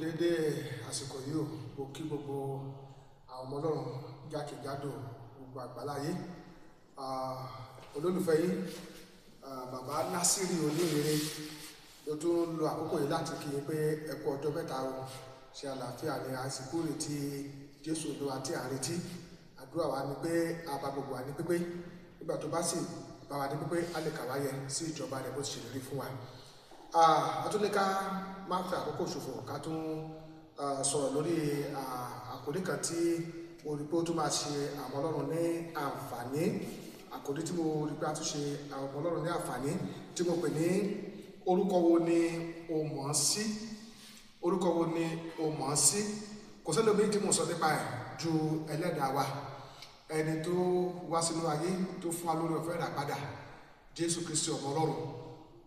Dédé àsìkò yìí o. Mo kí gbogbo àwọn ọmọ Ọlọ́run jákèjádò gbogbo àgbáláyé. Olólùfẹ́ yín, bàbá Násírì Oníhìnrere ló tún ń lo àkókò yìí láti kí yín pé ẹ kú ọjọ́ mẹ́ta o. Ṣe àlàáfíà ni àsìkò retí Jésù Olúwa tí à ń retí. Àdúrà wa ni pé a bá gbogbo wa ní pípé. Nígbà tó bá sì bá wa ní pípé, a lè kà wá yẹ sí ìjọba rẹ̀ bó ti ṣèlérí fún wa. A tún ní ká má fi àkókò ṣòfò ká tún sọ̀rọ̀ lórí àkòrí kan tí mo rí pé ó tún máa ṣe àwọn Ọlọ́run ní àǹfààní. Àkòrí tí mo rí pé a tún ṣe àwọn Ọlọ́run ní àǹfààní tí mo pè ní orúkọ wo ni o mọ̀ ọ́n sí? Orúkọ wo ni o mọ̀ ọ́n sí? Kò sẹ́lòmíì tí mo sọ nípa ẹ̀ ju Ẹlẹ́dàá wa, ẹni tó wá sínú ayé tó fún wa lórí ọ̀fẹ́ ìràpadà, Jésù Kristi ọmọ Ọlọ́run.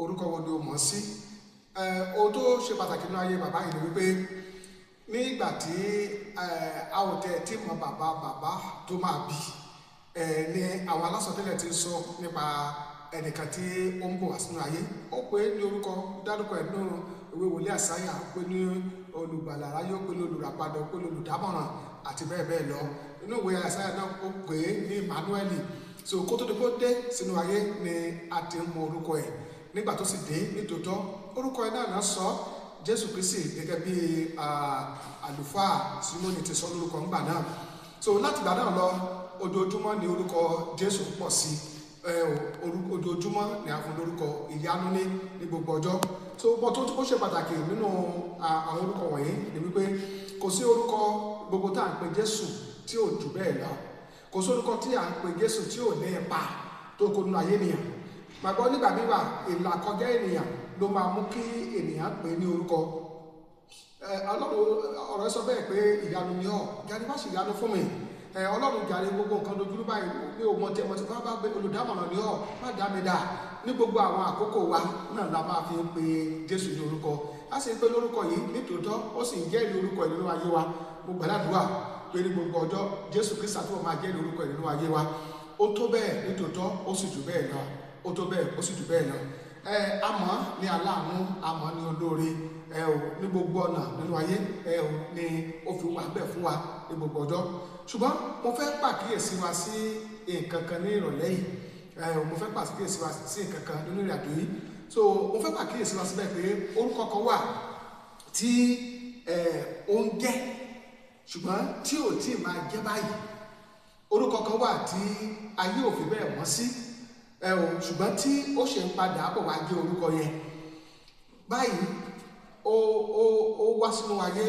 Orúkọ wo ni o mọ̀ ọ́n sí? Ohun tó ṣe pàtàkì nínú ayé bàbá yìí ni wípé nígbà tí a ò tẹ̀ tí mọ bàbá bàbá tó máa bí, ní àwọn alásọtẹ́lẹ̀ ti ń sọ nípa ẹnìkan tí ó ń bọ̀ wá sínú ayé. Ó pè é ní orúkọ, dárúkọ ẹ̀ nínú ìwé wòlíì Àsáyà, ó pè é ní olùgbàlà aráyé, ó pè é ní olùràpadà, ó pè é ní olùdámọ̀ràn àti bẹ́ẹ̀ bẹ́ẹ̀ lọ. Inú ìwé Àsáyà náà ó pè é ní Emmanuel. So kó tó di pé ó dé sínú ayé ni a ti ń mọ orúkọ ẹ̀. Nígbà tó sì dé nítòótọ́, orúkọ ẹ̀ náà náà sọ Jésù Kristi gẹ́gẹ́ bí àlùfáà Símónì ti sọ lórúkọ ńgbà náà. So láti ìgbà náà lọ, ojoojúmọ́ ni orúkọ Jésù pọ̀ sí. Ojoojúmọ́ ni a fún lórúkọ ìyanu ní gbogbo ọjọ́. So bọ́ tó ó ṣe pàtàkì nínú àwọn orúkọ wọ̀nyí ni wípé kò sí orúkọ gbogbo tá à ń pe Jésù tí ò jù bẹ́ẹ̀ lọ. Kò sí orúkọ tí à ń pe Jésù tí ò ní ipa tó kó nínú ayé ènìyàn. Gbàgbọ́ nígbà mìíràn ìlàkọjá ènìyàn ló máa mú kí ènìyàn pè é ní orúkọ. Ọlọ́run ọ̀rọ̀ sọ bẹ́ẹ̀ pé ìyanu ni ọ́, jàre má ṣe ìyanu fún mi. Ọlọ́run jàre gbogbo nǹkan dojúrú báyìí, mi ò mọ tí mo ti bá bá gbé olùdámọ̀ràn ni ọ́, má dá mi dà. Ní gbogbo àwọn àkókò wa náà la máa fi ń pe Jésù ní orúkọ. A sì ń pe lórúkọ yìí nítòótọ́, ó sì ń jẹ́rìí orúkọ yìí nínú ayé wa. Mo gbàdúrà pé ní gbogbo ọjọ́ Jésù Kristi àti òun máa jẹ́rìí orúkọ yìí nínú ayé wa. Ó tó bẹ́ẹ̀ nítòótọ́, ó sì jù bẹ́ẹ̀ lọ. Ó tó bẹ́ẹ̀, ó sì jù bẹ́ẹ̀ lọ. A mọ̀ ní aláàánú, a mọ̀ ní olóore, ní gbogbo ọ̀nà nínú ayé, ní ó fi wà bẹ́ẹ̀ fún wa ní gbogbo ọjọ́. Ṣùgbọ́n mo fẹ́ pàkíyèsí wa sí nǹkan kan ní ìrọ̀lẹ́ yìí. Mo fẹ́ pàkíyèsí wa sí nǹkan kan nínú ìrìnàjò yìí. So mo fẹ́ pàkíyèsí wa síbẹ̀ pé orúkọ kan wà tí ó ń jẹ́, ṣùgbọ́n tí ò tí ì máa jẹ́ báyìí. Orúkọ kan wà tí ayé ò fi bẹ́ẹ̀ mọ̀ sí, ṣùgbọ́n tí ó ṣe ń padà bọ̀ wá jẹ́ orúkọ yẹn báyìí. Ó wá sínú ayé,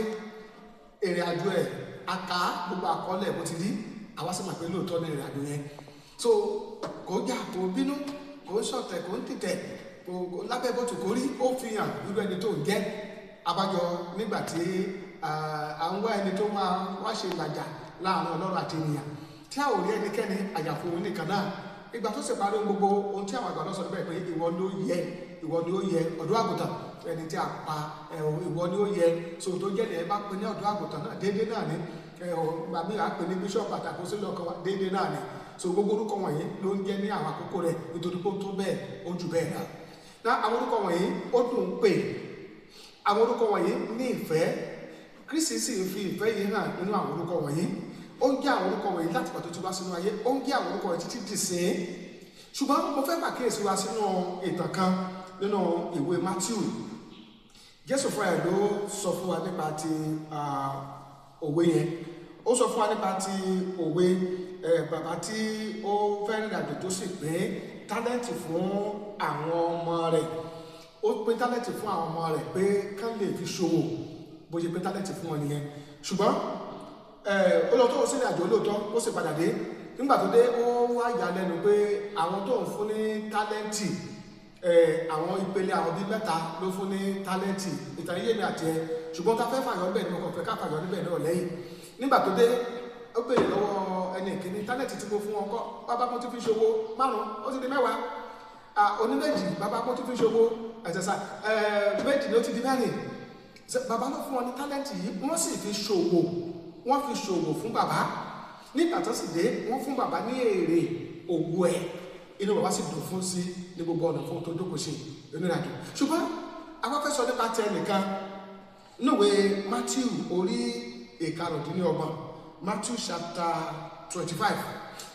ìrìn àjò ẹ̀ a kà gbogbo àkọọ́lẹ̀ bó ti rí, àwa sì mọ̀ pé lóòótọ́ ní ìrìn àjò yẹn. So kò jà, kò bínú, kò ṣọ̀tẹ̀, kò ń tìtẹ̀, kò lábẹ́ bó ti kò rí, ó fi hàn irú ẹni tó ń jẹ́. Abájọ nígbà tí à ń wá ẹni tó máa wá ṣe ìlàjà láàrin Ọlọ́run àti ènìyàn, tí a ò rí ẹnikẹ́ni àyàfo òun nìkan náà. Ìgbà tó sì parí ohun gbogbo, ohun tí àwọn àgbà náà sọ níbẹ̀ pé ìwọ ló yẹ, ìwọ ni ó yẹ ọ̀dọ́ àgùntàn ẹni tí a pa, ìwọ ni ó yẹ. So tó jẹ́ ní ẹ bá pe ní ọ̀dọ́ àgùntàn náà déédéé náà ni, gbàmí à pè ní bíṣọ̀pù àtàkóso lọ́kàn wa déédéé náà ni. So gbogbo orúkọ wọ̀nyí ló ń jẹ́ ní àwọn àkókò rẹ̀ nítorí pé ó tó bẹ́ẹ̀, ó jù bẹ́ẹ̀ lọ. Ná àwọn orúkọ wọ̀nyí ó dùn ún pè, àwọn orúkọ wọ̀nyí ní ìfẹ́. Kristi sì ń fi ìfẹ́ yìí hàn nínú àwọn orúkọ wọ̀nyí. Ó ń jẹ́ àwọn orúkọ wọ̀nyí láti pàtó tí wá sínú ayé, ó ń jẹ́ àwọn orúkọ wọ̀nyí títí dì sí. Ṣùgbọ́n mo fẹ́ pàkíyèsí wa sínú ìtàn kan nínú ìwé Matthew. Jésù fúnra ẹ̀ ló sọ fún wa nípa ti òwe yẹn. Ó sọ fún wa nípa ti òwe bàbá tí ó fẹ́ rìnrìn àjò tó sì pín tálẹ́ǹtì fún àwọn ọmọ rẹ̀. Ó pín tálẹ́ǹtì fún àwọn ọmọ rẹ̀ pé kán lè fi ṣòwò, bó ṣe pín tálẹ́ǹtì fún wọn nìyẹn. Ṣùgbọ́n ó lọ tó o sínú àjò lóòótọ́, ó sì padà dé. Nígbà tó dé, ó wá yà lẹ́nu pé àwọn tó ń fún ní tálẹ́ǹtì, àwọn ìpele àwọn bíi mẹ́ta ló fún ní tálẹ́ǹtì. Ìtàn yé mi àti ẹ, ṣùgbọ́n ta fẹ́ fàyọ bẹ́ẹ̀ ni mo kàn fẹ́ ká fàyọ níbẹ̀ náà lẹ́yìn. Nígbà tó dé, ó béèrè lọ́wọ́ ẹni ìkíní, tálẹ́ǹtì tí mo fún wọn kọ́, bàbá mo ti fi ṣòwò 5, ó ti di 10. Oníméjì, bàbá mo ti fi ṣòwò ẹ̀sẹ̀sà, 2 ni ó ti di 4. Bàbá ló fún wọn ní tálẹ́ǹtì yìí, wọ́n sì fi ṣòwò, wọ́n fi ṣòwò fún bàbá. Nígbà tó sì dé, wọ́n fún bàbá ní èrè òwò ẹ̀. Inú bàbá sì dùn fún sí ní gbogbo ọ̀nà fún tó jókòó ṣe onírìnàjò. Ṣùgbọ́n a wá fẹ́ sọ nípa ti ẹnìkan Níwèé Matthew orí 25, Matthew chapter 25.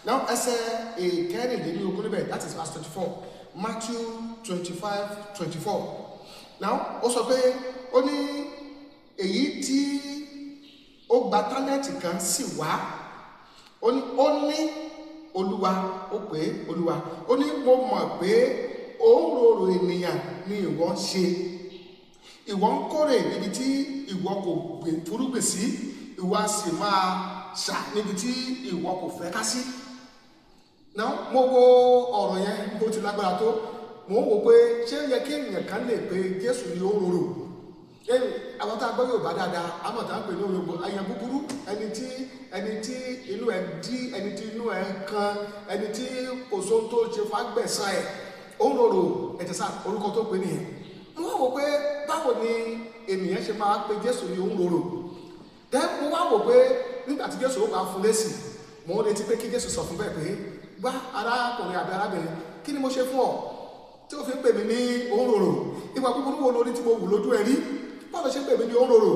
Now ẹsẹ̀ 24 níbẹ̀, that is verse 24. Matthew 25:24. Now ó sọ pé ó ní èyí tí ó gba tálẹ́ǹtì kan sì wá, ó ní Olúwa, ó pè é Olúwa, ó ní mo mọ̀ pé òǹrorò ènìyàn ni ìwọ ń ṣe, ìwọ ń kórè níbi tí ìwọ kò fúrúgbìn sí, ìwọ á sì máa ṣà níbi tí ìwọ kò fẹ́ ká sí. Now mo wo ọ̀rọ̀ yẹn bó ti lágbára tó, mo ń wò pé ṣé ó yẹ kí ènìyàn kan lè pe Jésù ní òǹrorò? Àwọn tá a gbọ́ Yorùbá dáadáa, àmọ́ tá a ń pè ní òyìnbó èèyàn búburú, ẹni tí inú ẹ dí, ẹni tí inú ẹ kan, ẹni tí kò sóhun tó ṣe fágbẹ̀sán ẹ̀, òǹrorò ẹ̀tẹ̀sà orúkọ tó pè nìyẹn. Mo wá wò pé báwo ni ènìyàn ṣe máa pe Jésù ní òǹrorò? Then mo wá wò pé nígbà tí Jésù ó bá fún lésì, mo ń retí pé kí Jésù sọ fún bẹ́ẹ̀ pé gbá arákùnrin àbí arábìnrin, kí ni mo ṣe fún ọ tí o fi ń pè mí ní òǹrorò? Ìwà búburú wo lórí tí mo wù lójú ẹ rí? Báwo ṣe ń pè mí ní òǹrorò?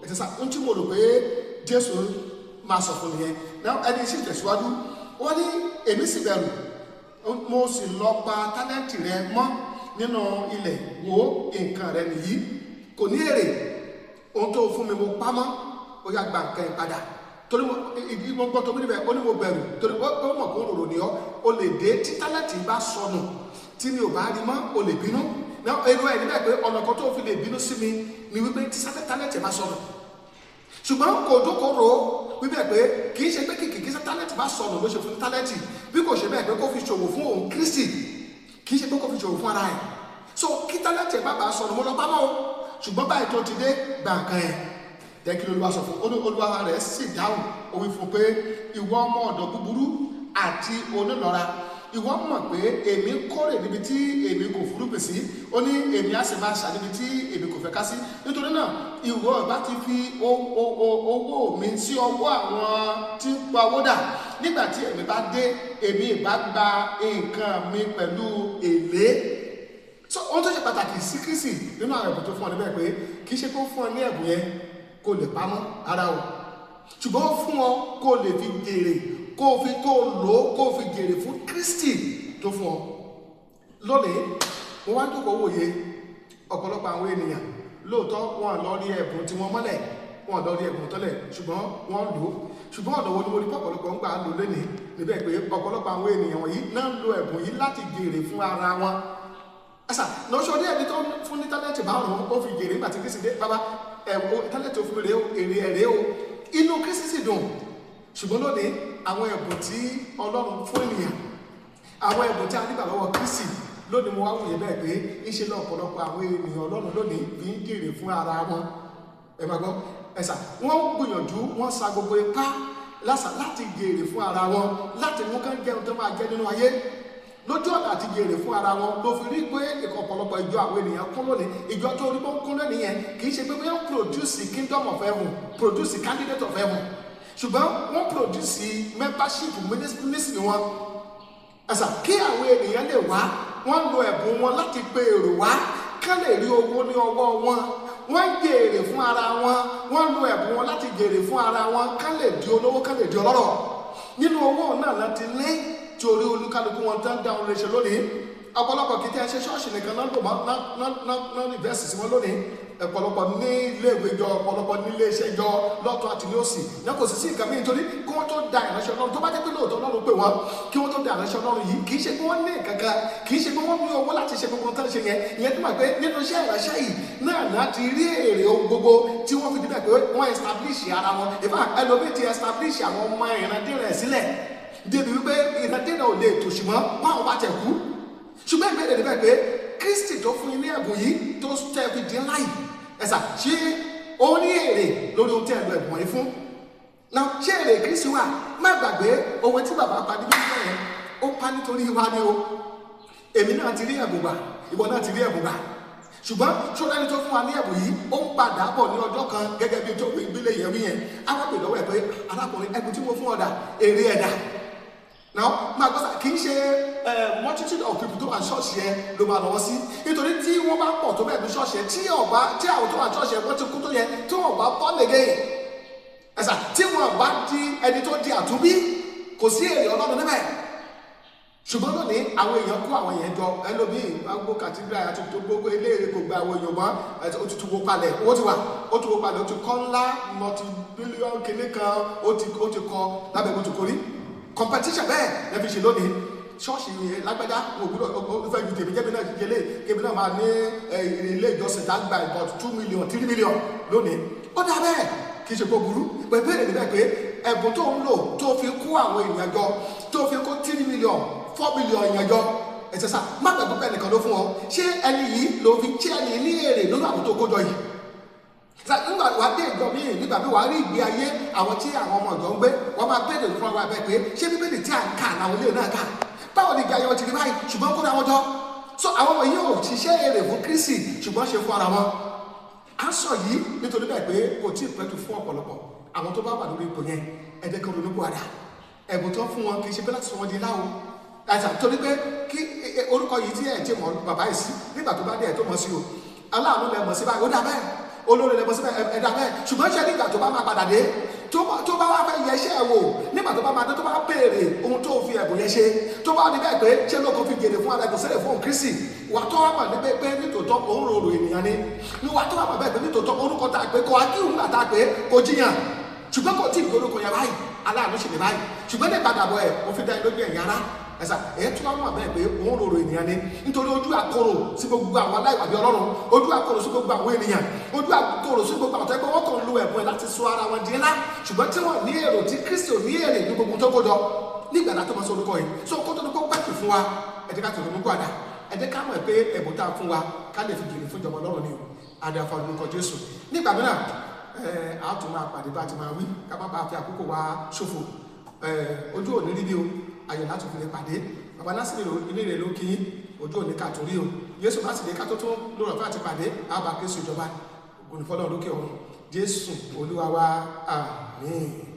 Ẹ̀tẹ̀sà ń tí mo rò pé Jésù máa sọ fún nìyẹn. Now ẹni sì tẹ̀síwájú, wọ́n ní èmi sì bẹ̀rù, mo sì lọ pa tálẹ́ǹtì rẹ mọ́ nínú ilẹ̀, wo nǹkan rẹ nìyí, kò ní èrè, ohun tó fún mi mo pamọ́, ó yá gba nǹkan ẹ̀ padà. Torí ìdí mo gbọ́ tó níbẹ̀, ó ní mo bẹ̀rù torí ó mọ̀ kó rorò ní ọ́, o lè dé tí tálẹ́ǹtì bá sọnù tí mi ò bá rí mọ́, o lè bínú. Now èrò ẹ̀ níbẹ̀ pé ọ̀nà kan tó fi lè bínú sí mi ni wípé tí tálẹ́ǹtì bá sọnù. Ṣùgbọ́n kò dókòrò wíbẹ̀ pé kì í ṣe pé kìkì kí tálẹ́ǹtì bá sọnù ló ṣe fún tálẹ́ǹtì, bí kò ṣe bẹ́ẹ̀ pé kó fi ṣòwò fún òun Kristi, kì í ṣe pé kó fi ṣòwò fún ara ẹ̀. So kí tálẹ́ǹtì bá bàa sọnù mo lọ pamọ́ o, ṣùgbọ́n báyìí tó ti dé gba nǹkan ẹ̀. Jẹ́ kí Olúwa sọ fún Olúwa rẹ̀ sì dáhùn, ó wí fún pé ìwọ ọmọ ọ̀dọ̀ búburú àti onílọ́ra, ìwọ mọ̀ pé èmi kórè níbi tí èmi kò fúrúgbìn sí, ó ní èmi á sì máa ṣà níbi tí èmi kò fẹ́ ká sí. Nítorí náà ìwọ ìbá ti fi owó mi sí ọwọ́ àwọn tí ń pa owó dà, nígbà tí èmi bá dé èmi ìbá gba nǹkan mi pẹ̀lú èlé. So ohun tó ṣe pàtàkì sí Kristi nínú àwọn ẹ̀bùn tó fún ọ níbẹ̀ pé kì í ṣe kó fún ọ ní ẹ̀bùn yẹn kó lè pamọ́ ara o, ṣùgbọ́n ó fún ọ kó lè fi jèrè, kó fi kó lò ó, kó fi jèrè fún Kristi tó fún ọ. Lónìí mo wá jókòó wòye ọ̀pọ̀lọpọ̀ àwọn ènìyàn, lóòótọ́ wọn lọ rí ẹ̀bùn tí wọ́n mọ́lẹ̀, wọn lọ rí ẹ̀bùn tọ́lẹ̀, ṣùgbọ́n wọ́n lò ó. Ṣùgbọ́n ọ̀dọ̀ wo ni mo rí pọ̀pọ̀lọpọ̀ ń gbà lò lónìí níbẹ̀ pé ọ̀pọ̀lọpọ̀ àwọn ènìyàn wọ̀nyí náà ń lo ẹ̀bùn yìí láti jèrè fún ara wọn. Ẹ̀sà lọ́sọ̀ ní ẹni tó fún ní tálẹ́ǹtì márùn-ún ó fi jèrè nígbà tí Kristi dé, bàbá ẹ̀wọ̀ tálẹ́ǹtì ó fún mi rèé o, èrè ẹ̀rẹ́ o, inú Kristi sì dùn. Ṣùgbọ́n lónìí àwọn ẹ̀bùn tí Ọlọ́run fún ènìyàn, àwọn ẹ̀bùn tí a nígbà lọ́wọ́ Kristi lónìí, mo wá wòye bẹ́ẹ̀ pé ńṣe lọ ọ̀pọ̀lọpọ̀ àwọn ènìyàn Ọlọ́run lónìí fi ń jèrè fún ara wọn. Ẹ máa gbọ́ ẹ̀sà, wọ́n gbìyànjú, wọ́n sa gbogbo ipá lásà láti jèrè fún ara wọn, láti mú kán jẹun tó máa jẹ nínú ayé. Lójú ọ̀nà àti jèrè fún ara wọn ló fi rí pé ọ̀pọ̀lọpọ̀ ìjọ àwọn ènìyàn kún lónìí. Ìjọ tó rí pé ó kún lónìí yẹn kì í ṣe pé wọ́n produce kingdom of heaven, produce candidate of heaven, ṣùgbọ́n wọ́n produce membership ministry wọn. Ẹ̀sà kí àwọn ènìyàn lè wá, wọ́n lo ẹ̀bùn wọn láti pe èrò wá kán lè rí owó ní ọwọ́ wọn. Wọ́n jèrè fún ara wọn, wọ́n lo ẹ̀bùn wọn láti jèrè fún ara wọn kán lè di olówó, kán lè di ọlọ́rọ̀. Nínú owó náà láti lé tí orí olúkálukú wọn tán dáhùn lè ṣe lónìí. Ọ̀pọ̀lọpọ̀ kì í tẹ́ ṣe ṣọ́ọ̀ṣì nìkan náà lò mọ́ náà ní bẹ́ẹ̀sì sí wọn lónìí. Ọ̀pọ̀lọpọ̀ ní iléèwé jọ, ọ̀pọ̀lọpọ̀ ní iléeṣẹ́ jọ, lọ́tọ̀ àti ní òsì. Náà kò sì sí nǹkan mìíràn torí kí wọ́n tó da ìránṣẹ́ Ọlọ́run, tó bá jẹ́ pé lóòótọ́ Ọlọ́run pè wọ́n, kí wọ́n tó da ìránṣẹ́ Ọlọ́run yìí, kì í ṣe pé wọ́n ní nǹkan kan, kì í ṣe pé wọ́n ní owó láti ṣe gbogbo nǹkan ṣe yẹn. Ìyẹn tó mọ̀ pé nínú iṣẹ́ ìránṣẹ́ yìí náà láti rí èrè ohun gbogbo tí wọ́n fi débẹ̀ pé wọ́n establish ara wọn. In fact, ẹlòmíì ti establish àwọn ọmọ ìrandíran ẹ̀ sílẹ̀ débi wípé ìrandíran ò lè tòṣì mọ́ báwọn bá tẹ̀ kú. Ṣùgbọ́n ìbéèrè níbẹ̀ pé Kristi tó fún yín ní ẹ̀bùn yìí tó tẹ́ fi dín láì ẹ̀sà, ṣé ó ní èrè lórí ohun tí ẹ̀ lo ẹ̀bùn yìí fún? Náà ṣé èrè Kristi wà? Má gbàgbé owó tí bàbá pa níbi ìgbà yẹn, ó pa nítorí wa ni o. Èmi náà ti rí ẹ̀bùn gbà, ìwọ náà ti rí ẹ̀bùn gbà. Ṣùgbọ́n ṣọlá ẹni tó fún wa ní ẹ̀bùn yìí ó ń padà bọ̀ ní ọjọ́ kan gẹ́gẹ́ bí tó gbélé yẹn wí yẹn. Á wá pè lọ́wọ́ ẹ̀ pé arákùnrin, ẹ̀bùn tí mo fún ọ dà, èrè ẹ̀dà. Now máa gbọ́ sá, kì í ṣe multitude of people tó wà ní ṣọ́ọ̀ṣì yẹn ló máa lọ́wọ́ sí, nítorí tí wọ́n bá pọ̀ tó bẹ́ẹ̀ ní ṣọ́ọ̀ṣì yẹn, tí àwọn tó wà ní ṣọ́ọ̀ṣì yẹn wọ́n ti kú tó yẹ, tí wọ́n bá born again, ẹ̀sà tí wọ́n bá di ẹni tó di àtúnbí, kò sí èrè Ọlọ́run níbẹ̀. Ṣùgbọ́n lónìí àwọn èèyàn kó àwọn èèyàn jọ, ẹlòmíì gbogbo kàtídírà àti gbogbo eléèrè kò gba àwọn èèyàn mọ́, ó ti wo palẹ̀, owó ti wà, ó ti wo palẹ̀, ó ti kọ́ ńlá multi billion kìíní kan, ó ti kọ́ lábẹ́ bó ti korí. Competition bẹ́ẹ̀ lẹ́fi ṣe lónìí. Ṣọ́ọ̀ṣì lágbájá ògbúdọ̀ ó fẹ́ ju tèmi, jẹ́bi náà jẹlé, kébì náà máa ní ilé ìjọsìn tá gba about 2 million 3 million lónìí. Ó dá bẹ́ẹ̀, kì í ṣe kó burú. Pẹ̀lú ìbéèrè níbẹ̀ pé ẹ̀bùn tó ń lò tó fi kó àwọn èèyàn jọ, tó fi kó 3 million 4 million èèyàn jọ, ẹ̀sẹ̀ sá má gbàgbọ́ pé ẹnìkan ló fún ọ, ṣé ẹni yìí ló fi ṣé ẹni ní èrè lórí àwọn tó kó jọ yìí? Nígbà wàá dé ìjọ míì, nígbà bí wàá rí ìgbé ayé àwọn tí àwọn ọmọ ìjọ ń gbé, wọ́n máa béèrè fún wa bẹ́ẹ̀ pé ṣé Bíbélì tí à ń kà làwọn ilé náà kà, báwo ni ìgbé ayé wọn ti rí báyìí? Ṣùgbọ́n kó dáwọn jọ. So àwọn ọmọ yìí ò ṣiṣẹ́ èrè fún Kristi, ṣùgbọ́n ṣe fún ara wọn. À ń sọ yìí nítorí bẹ́ẹ̀ pé kò tí ì pẹ́tù fún ọ̀pọ̀lọpọ̀ àwọn tó bá wà lórí ipò yẹn, ẹ jẹ́ kí wọ́n ronú pìwàdà. Ẹ̀bùn tó fún wọn kì í ṣe pé láti sọ wọn di láwo, àìsàn torí pé kí orúkọ yìí tí ẹ̀ ti mọ̀ bàbá yìí sí, nígbà tó bá dé ẹ̀ tó mọ̀ sí o, aláàánú lẹ mọ̀ sí báyìí, ó dà bẹ́ẹ̀, olórí lẹ mọ̀ sí báyìí, ẹ dà bẹ́ẹ̀. Ṣùgbọ́n ṣe nígbà tó bá máa padà dé, tó bá wá fẹ́ yẹ iṣẹ́ ẹ̀ wò, nígbà tó bá máa dé, tó bá béèrè ohun tó fi ẹ̀bùn yẹn ṣe, tó bá ní bẹ́ẹ̀ pé ṣé ló kò fi jèrè fún ara ẹ̀kọ́ sílẹ̀ fún Kristi, wà tó wà mọ̀ níbẹ̀ pé nítòótọ́ òun rorò ènìyàn ni, wà tó wà mọ̀ bẹ́ẹ̀ pé nítòótọ́ orúkọ tá a pé kò akíhùn gbà tá a pé kò jiyàn, ṣùgbọ́n kò tí ì gbórúkọ yẹn báyìí, aláàánú ṣe lè báyìí. Ṣùgbọ́n ní ìpadàbọ̀ ẹ̀ mo fi dá ẹ lójú ẹ̀yìn ara ẹ̀sà ẹ̀ tún wá mọ̀ bẹ́ẹ̀ pé òun rorò ènìyàn ni, nítorí ojú àkorò sí gbogbo àwọn aláìwàbí Ọlọ́run, ojú àkorò sí gbogbo àwọn ènìyàn, ojú àkorò sí gbogbo àwọn tó yẹ pé wọ́n kàn lo ẹ̀bùn ẹ̀ láti sọ ara wọn di ńlá, ṣùgbọ́n tí wọ́n ní èrò tí Kristi ò ní èrè ní gbogbo tó kójọ nígbà tó máa sọ orúkọ yìí. So kó tó ní kó pàtó fún wa, ẹ jẹ́ ká tó ronú gbàdá, ẹ jẹ́ ká mọ̀ pé ẹ̀bùn tá a fún wa ká lè fi jèrè fún ìjọba Ọlọ́run ni o. Àdàfà lórúkọ Jésù. Nígbà mìíràn a tún máa pàdé bá a ti máa wí, ká má bàa fi àkókò wa ṣòfò. Ojú òní rí bí o, ayọ̀ láti fi lè pàdé. Bàbá Násìrì ilé rẹ̀ ló kí yín, ojú òní ká torí o. Jésù bá sì dé ká tó tún lórọ̀ fún àti pàdé, àbá Kristu ìjọba ògùnìfọ́lọ́ lókè ọ̀run. Jésù Olúwa wa, àmín.